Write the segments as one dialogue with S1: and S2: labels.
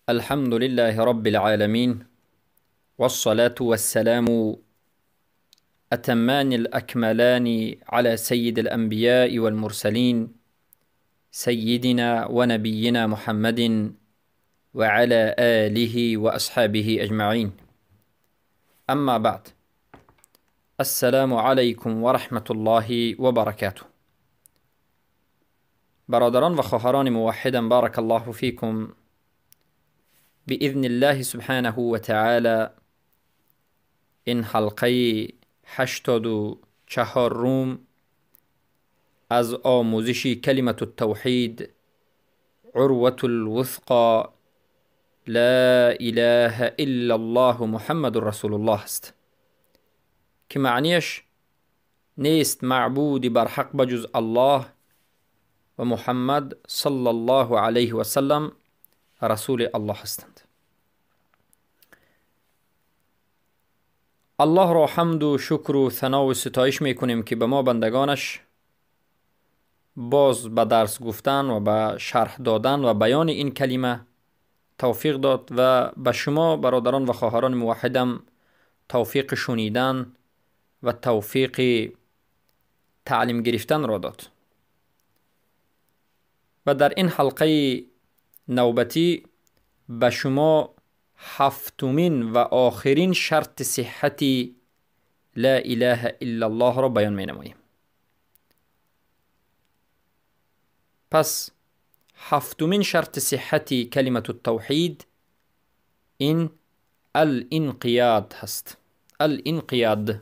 S1: الحمد لله رب العالمين، والصلاة والسلام أتمان الأكملان على سيد الأنبياء والمرسلين، سيدنا ونبينا محمد وعلى آله وأصحابه أجمعين. أما بعد، السلام علیکم و رحمة الله و برکاته. برادران و خواهران موحدم، بارک الله فیکم، بإذن الله سبحانه و تعالی این حلقه 84 از آموزش کلمة التوحید، عروة الوثقى، لا اله الا الله محمد رسول الله است که معنیش نیست معبودی بر حق بجز الله و محمد صلی الله علیه و سلم رسول الله هستند. الله را حمد و شکر و ثنا و ستایش میکنیم که به ما بندگانش باز به درس گفتن و به شرح دادن و بیان این کلمه توفیق داد و به شما برادران و خواهران موحدم توفیق شنیدن و توفیق تعلیم گرفتن را داد. و در این حلقه نوبتی به شما هفتمین و آخرین شرط صحت لا اله الا الله را بیان می نماییم. پس هفتمین شرط صحت کلمة التوحید این الانقیاد هست. الانقیاد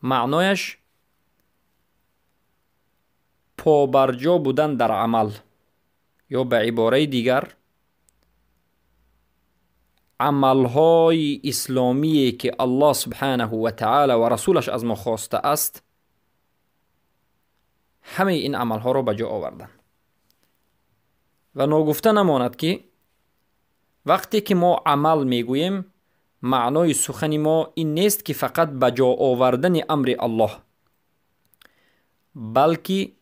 S1: معنایش پابرجا بودن در عمل، یا به عباره دیگر عملهای اسلامی که الله سبحانه و تعالی و رسولش از ما خواسته است، همه این عملها را به جا آوردن. و ناگفته نماند که وقتی که ما عمل میگوییم، معنای سخن ما این نیست که فقط به جا آوردن امر الله، بلکه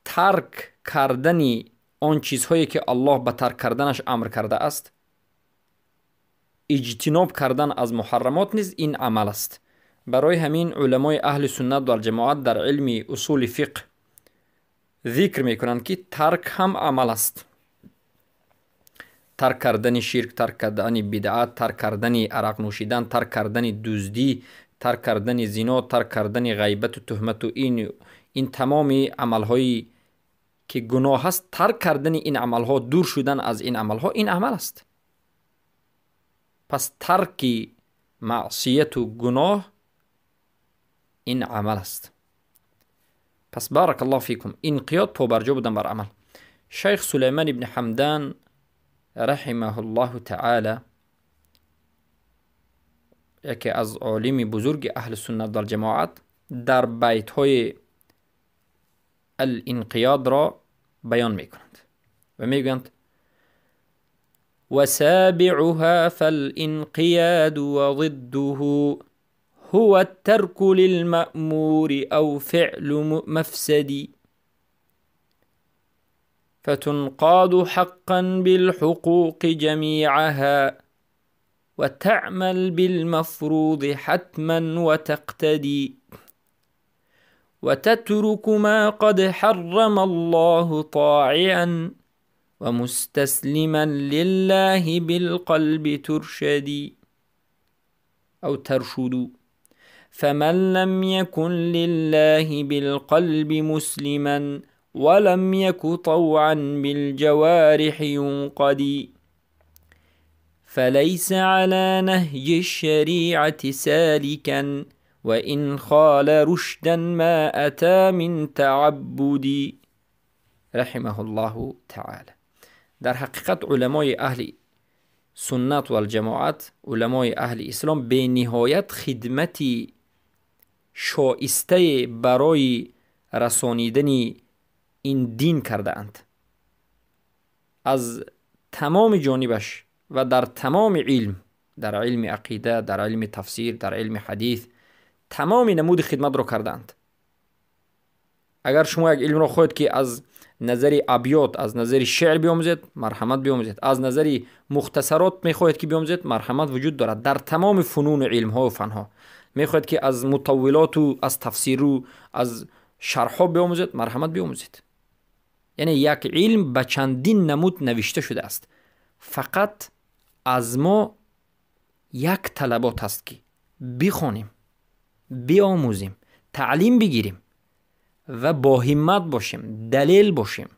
S1: ترک کردن آن چیزهایی که الله به ترک کردنش امر کرده است، اجتناب کردن از محرمات نیز این عمل است. برای همین علمای اهل سنت و جماعت در علم اصول فقه ذکر میکنند که ترک هم عمل است. ترک کردن شرک، ترک کردن بدعت، ترک کردن عرق نوشیدن، ترک کردن دزدی، ترک کردن زنا، ترک کردن غیبت و تهمت و این تمام عملهایی که گناه است، ترک کردن این عملها، دور شدن از این عملها، این عمل است. پس ترک معصیت و گناه این عمل است. پس بارک الله فیکم، انقیاد پابرجا بودن بر عمل. شیخ سلیمان ابن حمدان رحمه الله تعالی، یکی از عالم بزرگ اهل سنت و جماعت، در بیت های الانقیاد را بیان میکنند و میگویند: وسابعها فالانقياد وضده هو الترك للمأمور أو فعل مفسد، فتنقاد حقا بالحقوق جميعها وتعمل بالمفروض حتما وتقتدي، وتترك ما قد حرم الله طاععا ومستسلما لله بالقلب ترشدي أو ترشد. فمن لم يكن لله بالقلب مسلما ولم يك طوعا بالجوارح ينقدي، فليس على نهج الشريعة سالكا وإن خال رشدا ما أتى من تعبد. رحمه الله تعالی. در حقیقت علمای اهل سنت و الجماعت، علمای اهل اسلام به نهایت خدمت شایسته برای رسانیدن این دین کرده اند، از تمام جانبش و در تمام علم، در علم عقیده، در علم تفسیر، در علم حدیث، تمام نمود خدمت را کردند. اگر شما یک علم را خواهید که از назари абёт, аз назари шеър биомӯзед, марҳамат биомӯзед. Аз назари мухтасарот мехоҳед ки биомӯзед, марҳамат вуҷуд дорад. Дар тамоми фунуну илмҳову фанҳо мехоҳед ки аз мутаввилоту аз тафсиру аз шарҳҳо биомӯзед, марҳамат биомӯзед. Яъне як илм ба чандин намуд навишта шудааст. Фақат аз мо як талабот ҳаст, ки бихонем, биомӯзем, таълим бигирем ва бо ҳиммат бошем, далел бошем,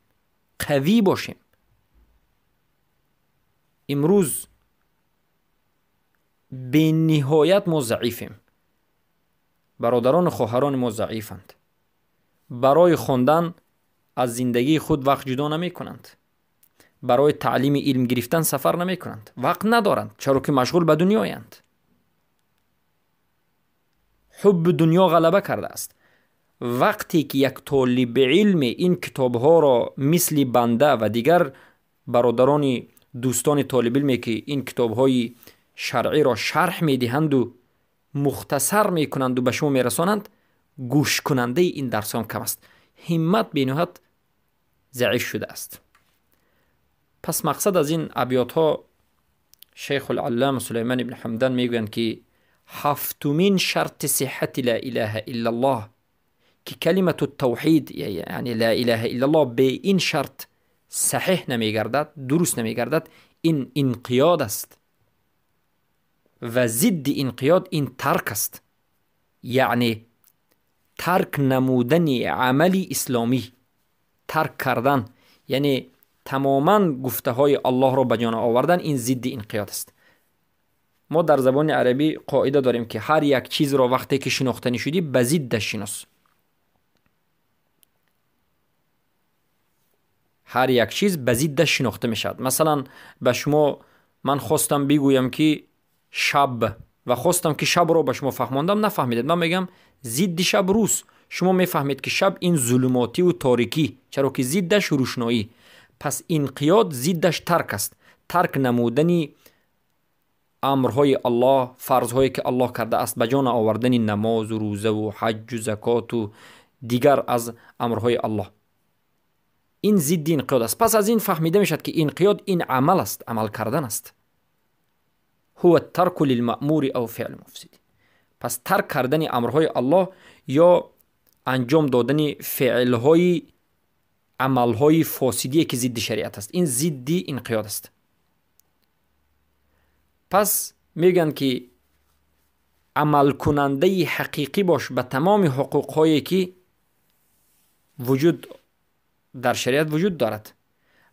S1: қавӣ бошем. Имрӯз бениҳоят мо заифем. Бародарону хоҳарони мо заифанд. Барои хондан аз зиндагии худ вақт ҷудо намекунанд. Барои таълими илм гирифтан сафар намекунанд. Вақт надоранд, чаро ки машғул ба дунёянд. Ҳубби дунё ғалаба кардааст. Вақте ки як толиби илме ин китобҳоро мисли банда ва дигар бародарони дӯстони толибилме ки ин китобҳои шаръиро шарҳ медиҳанду мухтасар мекунанду ба шумо мерасонанд, гӯшкунандаи ин дарсҳо кам аст. Ҳиммат бениҳоят заиф шудааст. Пас мақсад аз ин абётҳо Шейхулаллама Сулаймон ибни Ҳамдан мегӯянд, ки ҳафтумин шарти сиҳҳати ла илаҳа иллаллоҳ, ки калимату тавҳид, яъне ла илаҳа иллаллоҳ, бе ин шарт саҳиҳ намегардад, дуруст намегардад, ин инқиёд аст ва зидди инқиёд ин тарк аст. Яъне тарк намудани амали исломӣ, тарк кардан, яъне тамоман гуфтаҳои Аллоҳро ба ҷон овардан, ин зидди инқиёд аст. Мо дар забони арабӣ қоида дорем, ки ҳар як чизро вақте ки шинохтанӣ шудӣ, ба зиддаш шинос. Ҳар як чиз ба зиддаш шинохта мешавад. Масалан, ба шумо ман хостам бигӯям, ки шаб, ва хостам ки шабро ба шумо фаҳмондам, нафаҳмидед. Ман мегӯям зидди шаб рӯз. Шумо мефаҳмед, ки шаб ин зулумотиву торикӣ, чаро ки зиддаш рӯшноӣ. Пас инқиёд зиддаш тарк аст. Тарк намудани амрҳои Аллоҳ, фарзҳое ки Аллоҳ кардааст, ба ҷон овардани намозу рӯзаву ҳаҷҷу закоту дигар аз амрҳои Аллоҳ. Ин зидди инқиёд аст. Пас аз ин фаҳмида мешавад, ки инқиёд ин амал аст, амал кардан аст. Ҳува тарку лилмаъмури ав феълу муфсид. Пас тарк кардани амрҳои Аллоҳ ё анҷом додани феълҳои амалҳои фосидие ки зидди шариат аст, ин зидди инқиёд аст. Пас мегӯянд, ки амалкунандаи ҳақиқӣ бош ба тамоми ҳуқуқҳое ки вуҷуд дар шариат вуҷуд дорад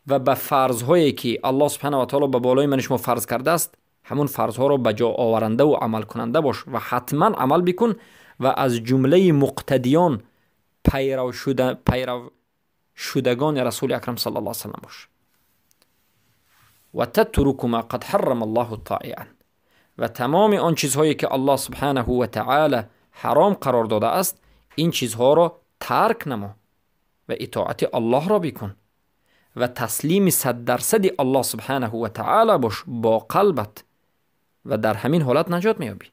S1: ва ба фарзҳое ки Аллоҳ субҳанаҳу ва таоло ба болои мани шумо фарз кардааст, ҳамун фарзҳоро ба ҷо оварандаву амалкунанда бош ва ҳатман амал бикун ва аз ҷумлаи муқтадиён, пайрав шудагони Расули Акрам саллаллоҳу алайҳи васаллам бош. Ва татруку ма қад ҳаррама Аллоҳу тоиан. Ва тамоми он чизҳое ки Аллоҳ субҳанаҳу ва таъола ҳаром қарор додааст, ин чизҳоро тарк намо ва итоати Аллоҳро бикун ва таслими 100% Аллоҳ субҳанаҳу ва таъола бош бо қалбат ва дар ҳамин ҳолат наҷот меёбӣ.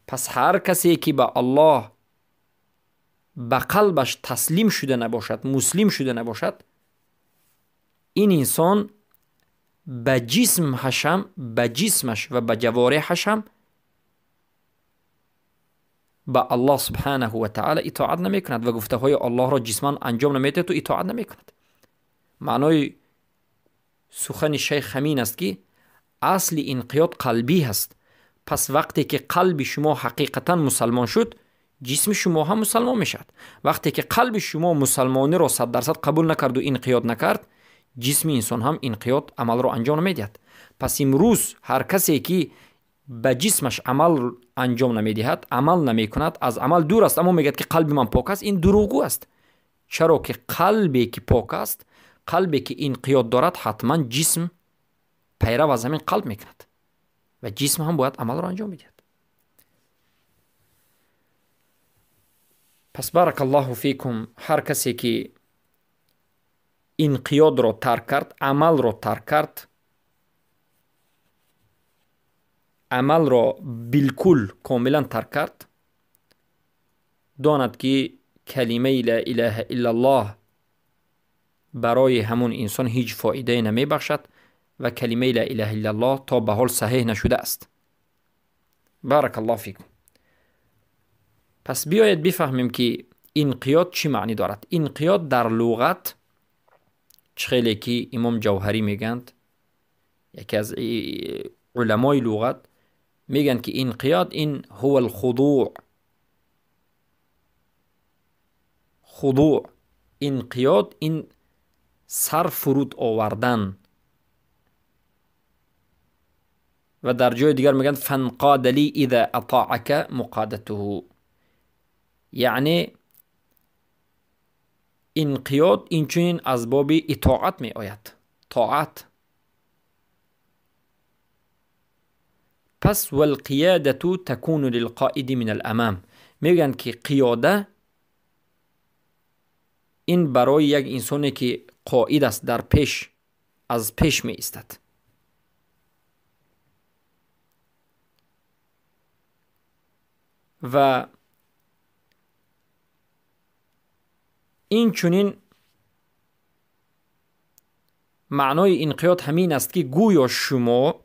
S1: Пас ҳар касе ки ба Аллоҳ ба қалбаш таслим шуда набошад, муслим шуда набошад, ин инсон ба ҷисмҳашам, ба ҷисмаш ва ба ҷавореҳашам ба Аллоҳ субҳанаҳу ва таъола итоат намекунад ва гуфтаҳои Аллоҳро ҷисман анҷом намедиҳад ва итоат намекунад. Маънои сухани шайх ҳамин аст, ки асли инқиёд қалбӣ ҳаст. Пас вақте ки қалби шумо ҳақиқатан мусалмон шуд, ҷисми шумо ҳам мусалмон мешавад. Вақте ки қалби шумо мусалмониро 100% қабул накарду инқиёд накард, ҷисми инсон ҳам инқиёд амалро анҷом намедиҳад. Пас имрӯз ҳар касе ки ба ҷисмаш амал анҷом намедиҳад, амал намекунад, аз амал дур аст, аммо мегӯяд, ки қалби ман пок аст, ин дурӯғгӯ аст. Чаро ки қалбе ки пок аст, қалбе ки инқиёд дорад, ҳатман ҷисм пайрав аз ҳамин қалб мекунад ва ҷисм ҳам бояд амалро анҷом бидиҳад. Пас баракаллоҳу фикум, ҳар касе ки инқиёдро тарк кард, амалро тарк кард, амалро билкул комилан тарк кард, донад ки کلمه لا اله الا الله برای همون انسان هیچ فایده نمیبخشد و کلمه لا اله الا الله تا به حال صحیح نشده است. بارک الله فیکم. پس بیایید بفهمیم که انقیاد چی معنی دارد. انقیاد در لغت خیلی که امام جوهری میگند، یکی از علمای لغت میگن که انقیاد این هو الخضوع. خضوع، انقیاد این سر فرود آوردن. و در جای دیگر میگن فانقاد لی اذا اطاعک مقادته، یعنی انقیاد اینچنین از باب اطاعت می آید، طاعت. پس والقیاده تکون للقائد من الامام، میگن که قیاده این برای یک انسانی که قائد است در پیش، از پیش می ایستد. و این چنین معنای انقیاد همین است که گویا شما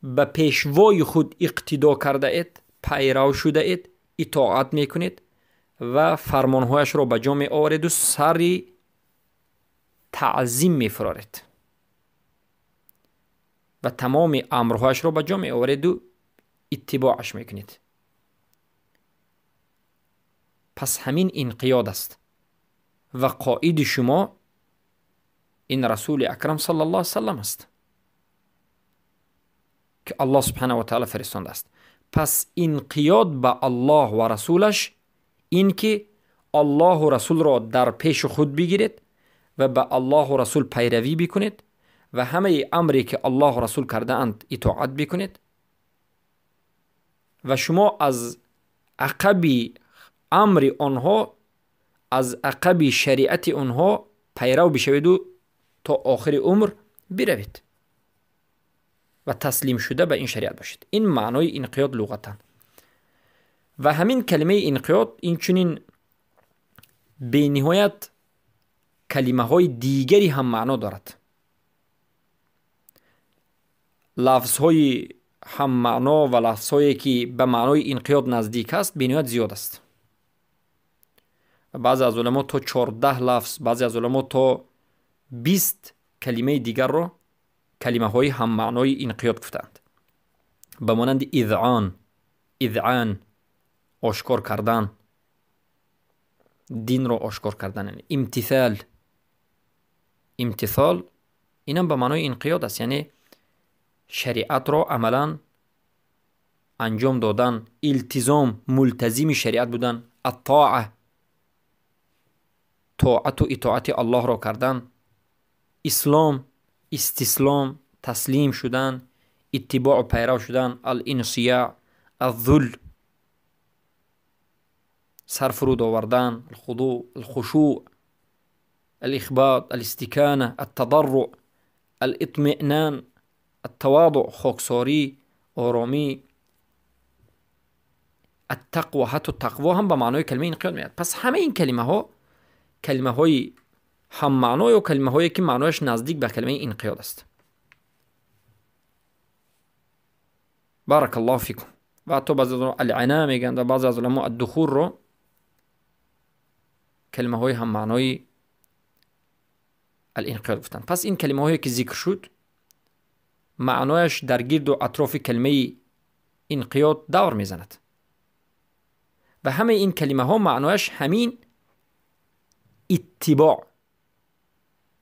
S1: به پیشوای خود اقتدا کرده اید، پیرو شده اید، اطاعت میکنید و فرمانهایش را به جا می آورید و سر تعظیم می فرارید و تمام امرهایش را به جا می آورید و اتباعش میکنید. پس همین انقیاد است و قائد شما این رسول اکرم صلی الله علیه وسلم است که الله سبحانه و تعالی فرستانده است. پس انقیاد به الله و رسولش این که الله و رسول را در پیش خود بگیرید و به الله و رسول پیروی بکنید و همه امری که الله و رسول کرده اند اطاعت بکنید و شما از عقب امر آنها، از عقب شریعت آنها پیرو بشوید و تا آخر عمر بروید و تسلیم شده به این شریعت باشید. این معنای انقیاد لغتا. و همین کلمه انقیاد این چنین به نهایت کلمه های دیگری هم معنا دارد. لفظ های هم معنا و لفظ هایی که به معنای انقیاد نزدیک است به نهایت زیاد است. بعضی از علما تا 14 لفظ، بعضی از علما تا 20 کلمه دیگر را کلمه های هم معنای انقیاد گفتند، به مانند اذعان، اذعان آشکار کردن، دین را آشکار کردن، امتثال، امتثال اینم به معنای انقیاد است، یعنی شریعت را عملا انجام دادن، التزام، ملتزم شریعت بودن، الطاعه، طاعت و اطاعت الله را کردن، اسلام، استسلام، تسلیم شدن، اتباع و پیرو شدن، الانصیاع، الذل، سر فرود آوردن، الخضوع، الخشوع، الاخبات، الاستکانه، التضرع، الاطمئنان، التواضع، خاکساری، آرامی، التقوی. حتی تقوا هم به معنای کلمه انقیاد میاد. پس همه این کلمه ها کلمه های هم معنا یا کلمه هایی که معنایش نزدیک به کلمه انقیاد است. بارک الله فیکم. و حتی بعضی از العنا میگن و بعضی از علما الدخول رو کلمه های هم معنای الانقیاد گفتن. پس این کلمه هایی که ذکر شد معنایش در گرد و اطراف کلمه انقیاد دور میزند و همه این کلمه ها معنایش همین اتباع،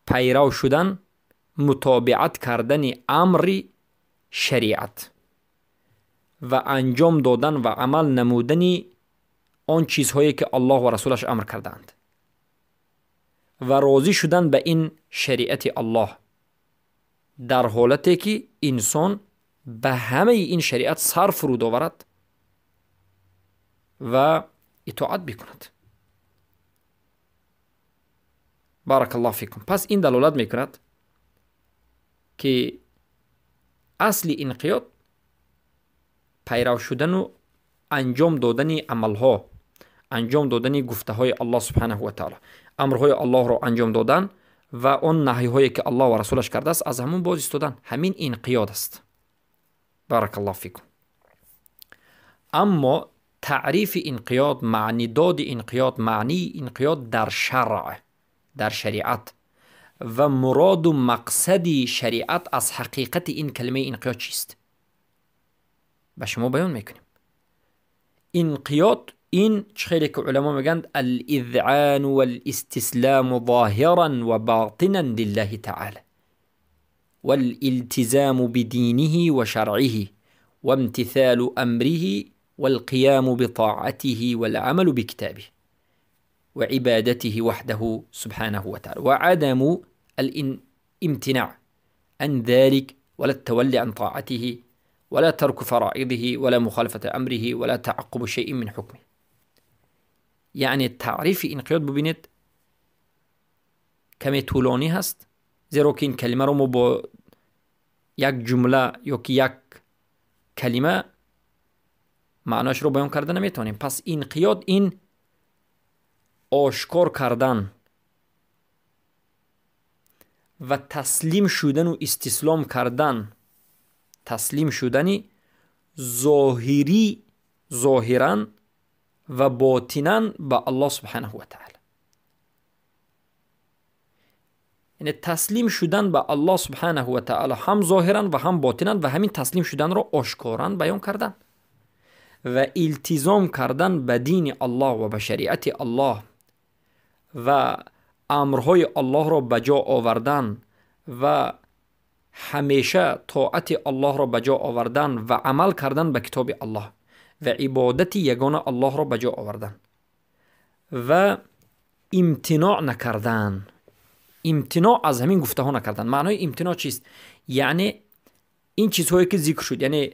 S1: پیرو شدن، متابعت کردن امر شریعت و انجام دادن و عمل نمودن آن چیزهایی که الله و رسولش امر کردند و راضی شدن به این شریعت الله، در حالتی که انسان به همه این شریعت سر فرود آورد و اطاعت بکند. بارک الله فیکم. پس این دلالت میکند که اصل انقیاد پیرو شدن و انجام دادن عملها، анҷом додани гуфтаҳои Аллоҳ субҳанаҳу ва таъоло, амрҳои Аллоҳро анҷом додан ва он наҳйҳое ки Аллоҳ ва расулаш кардааст, аз ҳамон боз истодан. Ҳамин инқиёд аст. Баракаллоҳу фикум. Аммо таърифи инқиёд, маънидоди инқиёд, маънии инқиёд дар шаръ, дар шариат ва муроду мақсади шариат аз ҳақиқати ин калимаи инқиёд чист? Ба шумо баён мекунем. Инқиёд ин чӣ хеле ки уламо мегӯянд, ализъану валистисламу зоҳиран ва ботинан лиллаҳи таъала валилтизаму бидиниҳи ва шаръиҳи вамтитhalу амриҳи والقيام بطاعته والعمل بكتابه وعبادته وحده سبحانه وتعالى، وعدم الامتناع عن ذلك ولا التولي عن طاعته ولا ترك فرائضه ولا مخالفة أمره ولا تعقب شيء من حكمه. یعنی تعریف انقیاد ببینید کمی طولانی هست، زیرا که این کلمه رو ما با یک جمله یا که یک کلمه معناش رو بیان کرده نمیتونیم. پس انقیاد این آشکار کردن و تسلیم شدن و استسلام کردن، تسلیم شدن ظاهری، ظاهرا و باطنا به الله سبحانه و تعالی. یعنی تسلیم شدن به الله سبحانه و تعالی هم ظاهرا و هم باطنا، و همین تسلیم شدن را آشکارا بیان کردن و التزام کردن به دین الله و به شریعت الله و امرهای الله را به جا آوردن و همیشه طاعت الله را به جا آوردن و عمل کردن به کتاب الله و عبادت یگانه الله را به جا آوردن و امتناع نکردن، امتناع از همین گفته ها نکردن. معنای امتناع چیست؟ یعنی این چیزهایی که ذکر شد، یعنی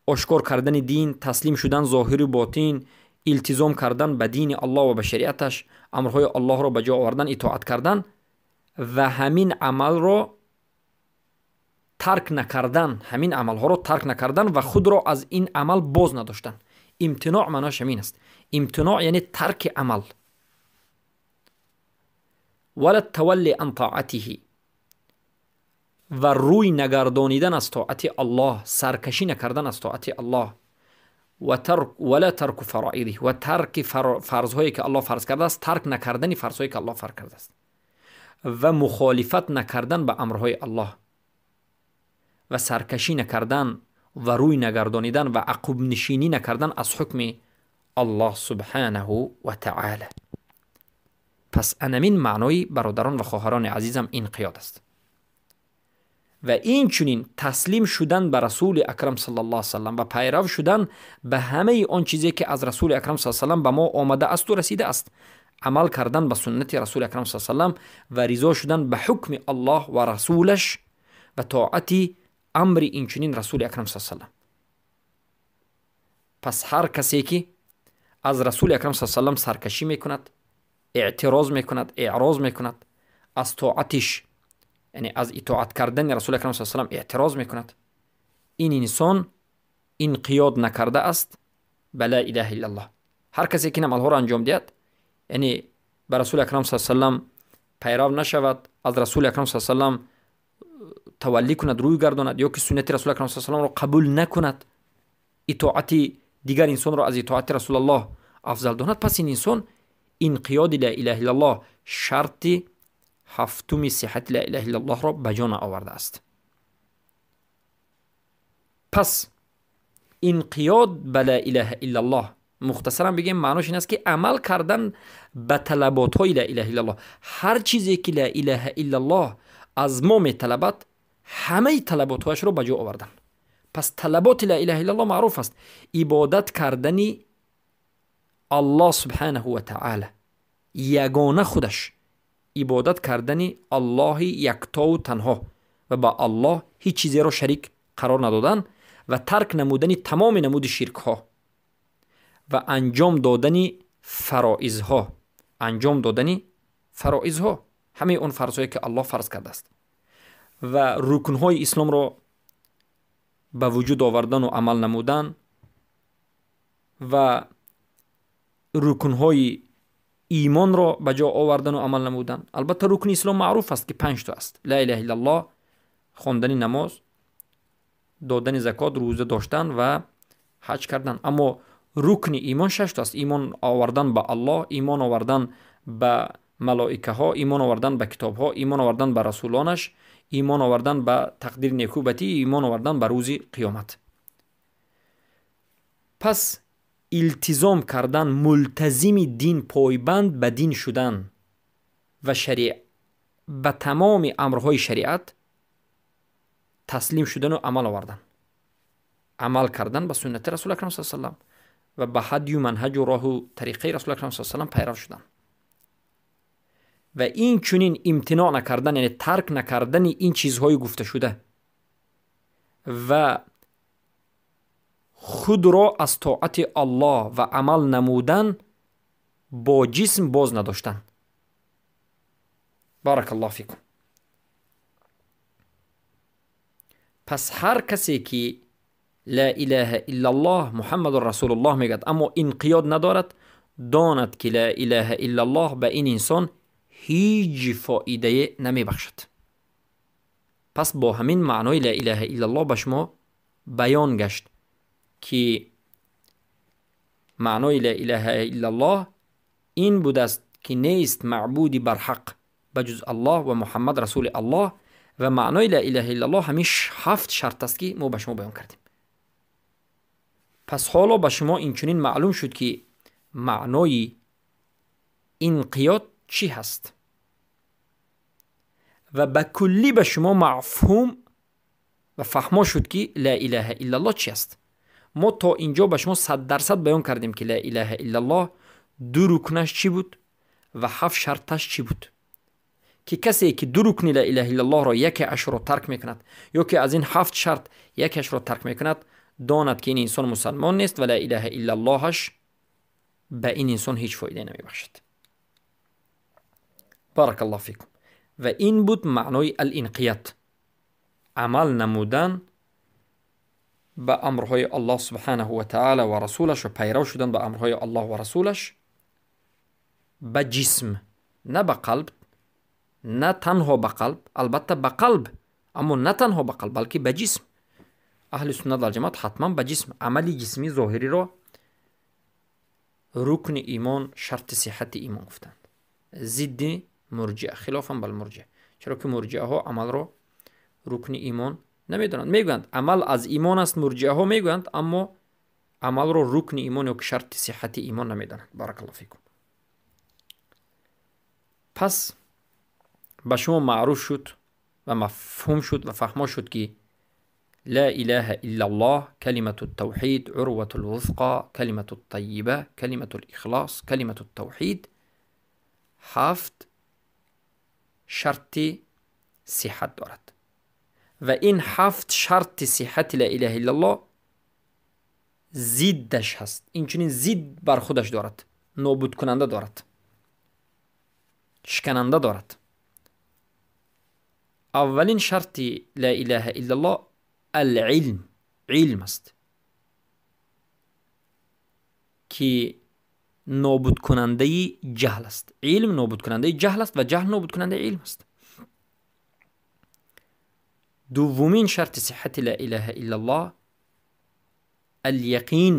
S1: آشکار کردن دین، تسلیم شدن ظاهر و باطن، التزام کردن به دین الله و به شریعتش، امرهای الله را به جا آوردن، اطاعت کردن و همین عمل را ترک نکردن، همین عملها را ترک نکردن و خود را از این عمل باز نداشتن. امتناع معناش همین است. امتناع یعنی ترک عمل. ولا التولی عن طاعته و روی نگردانیدن از طاعت الله، سرکشی نکردن از طاعت الله، و ترک ولا ترک فرائضه و ترک فرضهایی که الله فرض کرده است، ترک نکردن فرضهایی که الله فرض کرده است و مخالفت نکردن به امرهای الله و سرکشی نکردن و روی نگردانیدن و عقب نشینی نکردن از حکم الله سبحانه و تعالی. پس انمین معنای برادران و خواهران عزیزم انقیاد است. و این چنین تسلیم شدن به رسول اکرم صلی الله علیه وسلم و پیرو شدن به همه آن چیزی که از رسول اکرم صلی الله علیه وسلم به ما آمده است و رسیده است، عمل کردن به سنت رسول اکرم صلی الله علیه وسلم و رضا شدن به حکم الله و رسولش و طاعت امر این چنین رسول اکرم صلی الله علیه وسلم. پس هر کسی که از رسول اکرم صلی الله علیه وسلم سرکشی میکند، اعتراض میکند، اعراض میکند، از طاعتش، یعنی از اطاعت کردن رسول اکرم صلی الله علیه وسلم اعتراض میکند، این انسان انقیاد نکرده است به لا اله الا الله. هر کسی که این عملها را انجام دهد، یعنی به رسول اکرم صلی الله علیه وسلم پیرو نشود، از رسول اکرم صلی الله علیه وسلم تولی کند، روی گرداند، یا که سنت رسول اکرم صلی الله علیه وسلم را قبول نکند، اطاعت دیگر انسان را از اطاعت رسول الله افضل داند، پس این انسان انقیاد لا اله الا الله، شرط هفتم صحت لا اله الا الله را به جان آورده است. پس انقیاد به لا اله الا الله مختصرا بگیم معناش این است که عمل کردن به طلبات های لا اله الا الله. هر چیزی که لا اله الا الله از ما میطلبد، همه طلبات هایش را به جا آوردن. پس طلبات لا اله الا الله معروف است: عبادت کردن الله سبحانه و تعالی، یگانه خودش، عبادت کردن الله یکتا و تنها و با الله هیچ چیزی را شریک قرار ندادن و ترک نمودن تمام نمود شرک ها و انجام دادن فرائض ها، انجام دادن فرائض ها، همه اون فرض هایی که الله فرض کرده است و رکن های اسلام را به وجود آوردن و عمل نمودن و Рукнҳои имонро ба ҷо овардану амал намудан. Албатта, рукни ислом маъруф аст, ки панҷто аст: ла илаҳа иллаллоҳ, хондани намоз, додани закот, рӯза доштан ва ҳаҷ кардан. Аммо рукни имон шашто аст: имон овардан ба Аллоҳ, имон овардан ба малоикаҳо, имон овардан ба китобҳо, имон овардан ба расулонаш, имон овардан ба тақдири неку бадӣ, имон овардан ба рӯзи қиёмат. Пас илтизом кардан, мултазими дин, пойбанд ба дин шудан ва ба тамоми амрҳои шариат таслим шудану амал овардан, амал кардан ба суннати Расули акрам са салам ва ба ҳадю манҳаҷу роҳу тариқаи Расули акрам са салам пайрав шудан ва ин чунин имтиноъ накардан, яъне тарк накардани ин чизҳои гуфташуда ва худро аз тоати Аллоҳ ва амал намудан бо ҷисм боз надоштан. Баракаллоҳу фикум. Пас ҳар касе ки ла илаҳа иллаллоҳ Муҳаммадун расулуллоҳ мегӯяд, аммо инқиёд надорад, донад, ки ла илаҳа иллаллоҳ ба ин инсон ҳеҷ фоидае намебахшад. Пас бо ҳамин маънои ла илаҳа иллаллоҳ ба шумо баён гашт, ки маънои ла илаҳа иллаллоҳ ин будааст, ки нест маъбуди барҳақ ба ҷуз Аллоҳ ва Муҳаммад расули Аллоҳ. Ва маънои ла илаҳа иллаллоҳ ҳамин ҳафт шарт аст, ки мо ба шумо баён кардем. Пас ҳоло ба шумо инчунин маълум шуд, ки маънои инқиёд чӣ ҳаст ва ба куллӣ ба шумо мафҳум ва фаҳмо шуд, ки ла илаҳа иллаллоҳ чи аст. Мо то инҷо ба шумо 100% баён кардем, ки ла илаҳа иллаллоҳ ду рукнаш чӣ буд ва ҳафт шарташ чӣ буд, ки касе ки ду рукни ла илаҳа иллаллоҳро якеашро тарк мекунад ё ки аз ин ҳафт шарт якеашро тарк мекунад, донад, ки ин инсон мусалмон нест ва ла илаҳа иллаллоҳаш ба ин инсон ҳеҷ фоидае намебахшад. Баракаллоҳу фикум. Ва ин буд маънои алинқиёд, амал намудан ба амрҳои Аллоҳ субҳанаҳу ва таала ва расулаш ва пайрав шудан ба амрҳои Аллоҳ ва расулаш ба ҷисм, на ба қалб, на танҳо ба қалб, албатта ба қалб, аммо на танҳо ба қалб, балки ба ҷисм. Аҳли суннат валҷамоат ҳатман ба ҷисм, амали ҷисмии зоҳириро рукни имон, шарти сиҳати имон гуфтанд, зидди мурҷиа, хилофан балмурҷиа, чаро ки мурҷиаҳо амалро рукни имон намедонанд. Мегӯянд, амал аз имон аст, мурҷиаҳо мегӯянд, аммо амалро рукни имон ё ки шарти сиҳати имон намедонанд. Баракаллоҳу фикум. Пас ба шумо маъруф шуд ва мафҳум шуд ва фаҳмо шуд, ки ла илаҳа иллаллоҳ калимату тавҳид, урвату лвусқа, калимату тайиба, калимату лихлос, калимату тавҳид ҳафт шарти сиҳат дорад ва ин ҳафт шарти сиҳати ла илаҳа иллаллоҳ зиддаш ҳаст, инчунин зид бар худаш дорад, нобудкунанда дорад, шикананда дорад. Аввалин шарти ла илаҳа иллаллоҳ алилм, илм аст, ки нобудкунандаи ҷаҳл аст. Илм нобудкунандаи ҷаҳл аст ва ҷаҳл нобудкунандаи илм аст. Дуввумин шарти сиҳати ла илаҳа иллаллоҳ аляқин,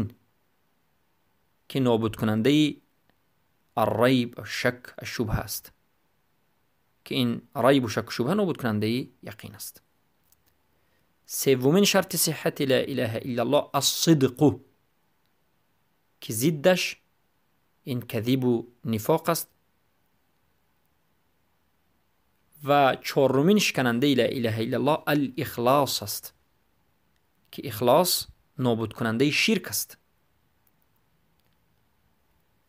S1: ки нобудкунандаи аррайб, шак, ашшубҳа аст, ки ин райбу шаку шубҳа нобудкунандаи яқин аст. Севумин шарти сиҳати ла илаҳа иллаллоҳ ассидқу, ки зиддаш ин кадибу нифоқ аст. Ва чорумин шиканандаи ла илаҳа иллаллоҳ алихлос аст, ки ихлос нобудкунандаи ширк аст.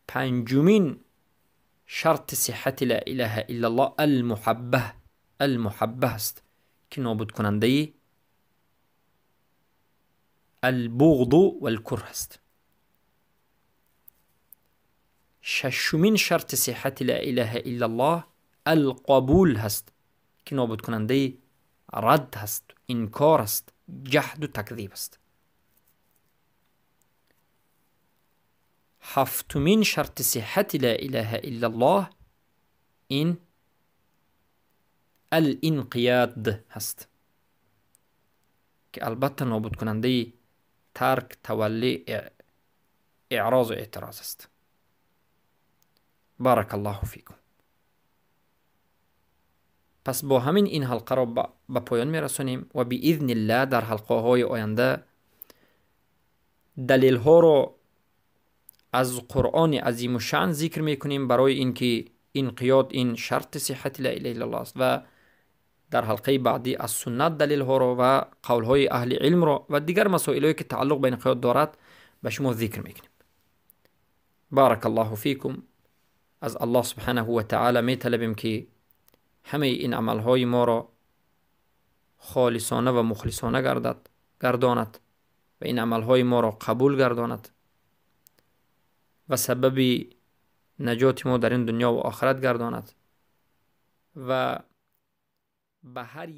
S1: Панҷумин шарти сиҳати ла илаҳа иллаллоҳ алмуҳабба, алмуҳабба аст, ки нобудкунандаи албуғду валкурҳ аст. Шашумин шарти сиҳати ла илаҳа иллаллоҳ алқабул ҳаст, ки нобудкунандаи радд ҳаст, инкор аст, ҷаҳду такзиб аст. ҳафтумин шарти сиҳҳати ла илаҳа иллаллоҳ ин алинқияд ҳаст, ки албатта нобудкунандаи тарк, таваллӣ, эърозу эътироз аст. Барака Аллоҳу фикум. Пас бо ҳамин ин ҳалқаро ба поён мерасонем ва биизниллаҳ дар ҳалқаҳои оянда далелҳоро аз Қуръони азимушшаън зикр мекунем барои ин ки инқиёд ин шарти сиҳҳати ла илаҳа иллаллоҳ аст ва дар ҳалқаи баъдӣ аз суннат далелҳоро ва қавлҳои аҳли илмро ва дигар масоилое ки тааллуқ ба инқиёд дорад ба шумо зикр мекунем. Барака Аллоҳу фикум. Аз Аллоҳ субҳанаҳу ва таъала металабем ки ҳамаи ин амалҳои моро холисона ва мухлисона гардонад ва ин амалҳои моро қабул гардонад ва сабаби наҷоти мо дар ин дунё ва охират гардонад ва ба ҳар